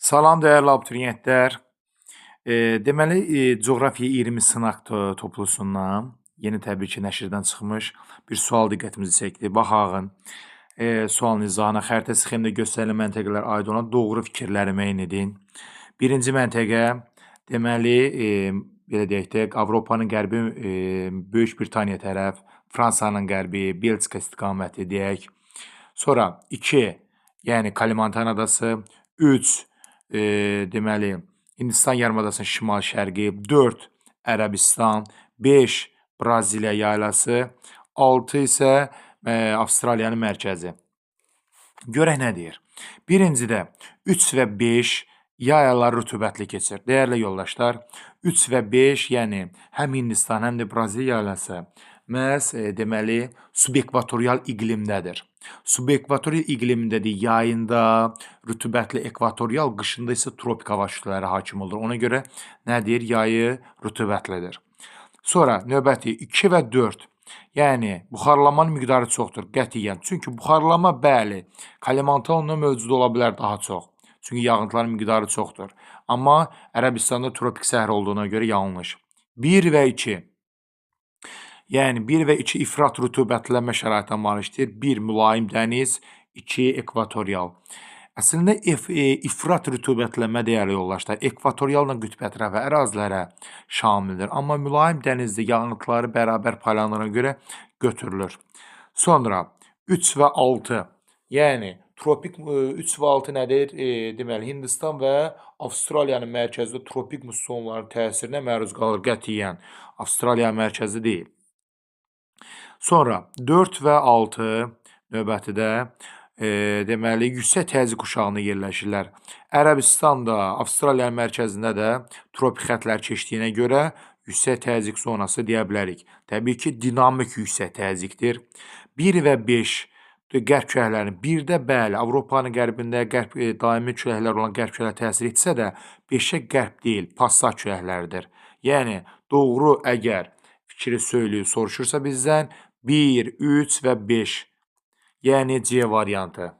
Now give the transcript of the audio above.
Salam dəyərli abituriyentlər. Deməli, Coğrafiya 20 sınaq toplusundan yeni təbii ki, nəşrdən çıxmış bir sual diqqətimizi çəkdi. Baxağın. Sualın izahına xəritə sxemdə göstərilən məntəqələrə aid olan doğru fikirləri müəyyən edin. Birinci məntəqə deməli, belə deyək də, Avropanın qərbi, Böyük Britaniya tərəf, Fransanın qərbi, Belçika istiqaməti deyək. Sonra 2, yəni Kalimantan adası, 3, deməli, Hindistan yarımadasının şimal-şərqi, 4, Ərəbistan, 5, Braziliya yaylası, 6 isə Avstraliyanın mərkəzi. Görək nə deyir. Birincidə 3 və 5 yay ayları rütubətli keçir. Dəyərli yoldaşlar, 3 və 5, yəni həm Hindistan, həm də Braziliya yaylası məhz deməli subekvatorial iqlimdədir. Subekvatorial iqlimindədir yayında rütubətli ekvatorial, qışında isə tropik hava kütlələri hakim olur. Ona görə nədir? Yayı rütubətlidir. Sonra növbəti 2 və 4. Yəni buxarlamanın miqdarı çoxdur qətiyyən. Çünki buxarlama bəli, Kalimantanda mövcud ola bilər daha çox. Çünki yağıntıların miqdarı çoxdur. Amma Ərəbistanda tropik səhra olduğuna görə yanlış. 1 və 2. Yəni 1 və 2 ifrat rütubətlənmə şəraitinə malikdir. 1 mülayim dəniz, 2 ekvatorial. Əslində ifrat rütubətlənmə dəyərli yoldaşlar, ekvatorialla qütb ətrafı ərazilərə şamildir. Amma mülayim dənizdə yağıntıları bərabər paylandığına görə götürülür. Sonra 3 və 6, yəni tropik 3 və 6 nədir? Deməli Hindistan və Avstraliyanın mərkəzində tropik mussonların təsirinə məruz qalır qətiyyən. Avstraliya mərkəzi deyil. Sonra 4 və 6 növbətidə deməli yüksək təzyiq quşağında yerləşirlər. Ərəbistan da, Avstraliyanın mərkəzində də tropik xətlər keçdiyinə görə yüksək təzyiq zonası deyə bilərik. Təbii ki, dinamik yüksək təzyiqdir. 1 və 5 qərb küləklərinin 1-də bəli, Avropanın qərbində qərb daimi küləklər olan qərb küləkləri təsir etsə də 5-ə qərb deyil, passat küləkləridir. Yəni doğru əgər fikri söylüyür, soruşursa bizdən 1, 3 və 5. Yəni C variantı.